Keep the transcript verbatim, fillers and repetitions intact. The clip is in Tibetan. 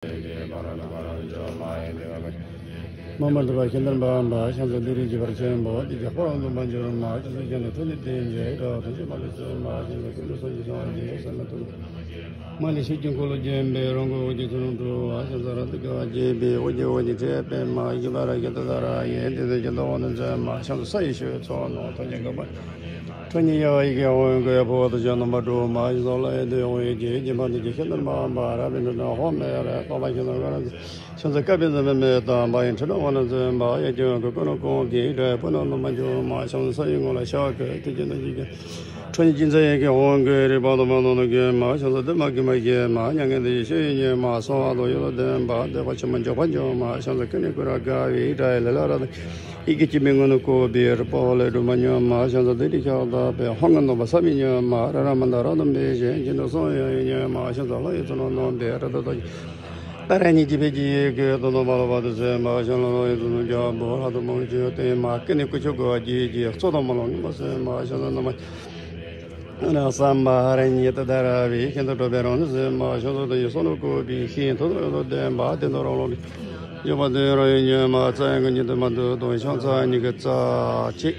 མ་མ་འདྲ་བ་ཤིན་ཏུ་འབར་བ་ཤིན་ཏུ་ལུས་རིགས་ཀྱི་བར་ཆེན་པོ་འདི་རྒྱ་ཕོ་རང་དུ་མ་འགྱུར་མ་ཅི་སུ་ཁྱེད་ནི་ཐུགས་ནི་བརྟན་བྱས་དགྲ་ཐུགས་ཀྱི་མ་ལུས་སོན་མ་ཤིན་ཏུ་ཀུན་ཏུ་སོན་གྱི་སོང་བ་འདི་སེམས་མ་ཐུགས། མ་ལས་ཤེས་ཀྱི་འཁོར་ལོ་བརྒྱན་པའི་རང་གི་འོད་ཀྱི་ཚུལ་ཁྲིམས་སྤྲུལ་པ་ཤིན་ཏུ་རབ་ཏུ་དགའ་བ་བརྗིད་པའི་འོད་ཀྱི་འོད་ཀྱི་ཕྲེང་བའི་པདྨ་ཡིད་འབར་ར་ཡིད་དུ་ཟ་ར་ཡིད་དེ་ཚོ་ཀྱི་འདུ་བ་དུ་འཛིན་མ་ཤིན་ཏུ་ས་ཡི་ཤོད་ཚོགས་ནོར་ཐོབ་ཀྱི་དགའ་བ། ཁྲོ་གཉེར་ཡལ་བ་ཡི་གེ་འོད་ཀྱི་ཕོ་བ་དང་བཅས་རྣམ་པར་སྒྲོལ་མ་ཡི་ཟོ་ལ་ཡི་དུ་ཡོང་བའི་རྒྱལ་གྱི་མ་དུ་ཀྱི་ཤིན་ཏུ་མ་འབར་ར་བའི་འགྲོ་དོན་ཧོ་མེ་ར་སྟོང་པ་ཤིན་ཏུ་དགའ་ར་ཤིན་ཏུ་བསྐལ་པའི་འཛིན་མའི་མེ་དང་འབར་ཡི་ཁྲི་ཕྲེང་བ་ན་འཛིན་པ་ཡ་གྱོན་གྱི་ཀུན་ནས་ཀུན་གྱི་དགྲ་བོ་རྣམས་མ་འགྱུར་མ་ཤིན་ཏུ་ས་ཡི་ངོ་ལ་ཤར་གྱི་དུས་ཀྱི་ནང་གི་ཁྲོ་གཉེར་ཅན་མཛད་ཡི་གེ་འོད་ཀྱི་རིག་པ་དང་མ་ནོར་ནོར་གྱི་མ་ཤིན་ཏུ་འདི་མ་གི་མ་གི་མ་མྱ་ངན་འདས་ཞི་ཡི་ཉི་མ་གསང་བ་དང་ཡུལ་ལ་ལྡན་པ་འདོད་པ་ཆེན་པོ་འཇོག་པ་འཇོག་མ་ཤིན་ཏུ་ཀུན་ནས་ཀུན་ར་དགའ་བའི་དགྲ་ཡི་ལས་ལ་ར་དང་། ཡི་གེ་གཅིག་མའི་ངང་ནས་བཀོད་པའི་རིག་པ་ལས་སྒྲོལ་མ་ཉོན་མ་ཤིན་ཏུ་བདེ་ལེགས་ཤར་དག་པའི་ཧོ་ངན་ནོན་པ་བསམ་མི་ཉོན་མ་ར་ར་མ་ད་ར་དང་འབད་ཞིང་སྦྱིན་དུ་གསུངས་ཡོད་ཉོན་མ་ཤིན་ཏུ་ལྷ་ཡི་ཚུལ་ལ་ནོན་པའི་ར་ད་ད་ད་ར་ཉིད་ཀྱི་ཕས་ཀྱི་ཡི་གེ་དོན་དུ་མ་ལོག་པ་དུ་ཟེར་མ་ཤིན་ལྷ་ཡི་ཚུལ་ལ་རྒྱལ་པོ་ལྷ་དང་མང་ཆེ་བསྟེན་མ་ཀུན་ནས་ཀུན་ཁྱབ་དགའ་བ་བརྗིད་ཀྱི་གཙོ་དང་མ་ལོག་ནུས་པ་ཟེར་མ་ཤིན་ཏུ་ནུ་མ། བསམ་པ་ཧ་ར་ཉིད་དུ་དར་བའི་ཤིན་ཏུ་གྲུབ་པའི་རང་ནི་ཟེར་མ་ཤིན་ཏུ་དུ་ཡི་སོ་ནུ་བཀོད་པའི་ཤིན་ཏུ་དུ་ཡོད་དོ་ལྡན་པ་དེ་དུ་རང་ལོ་ནི། ཡོད་པ་དེ་རང་ཡོད་ཉོན་མ་རྩ་ཡང་གི་ཉིད་དུ་མ་འདུ་དོ་ཤང་རྩ་གཉིས་ཀྱི་རྩ་གཅིག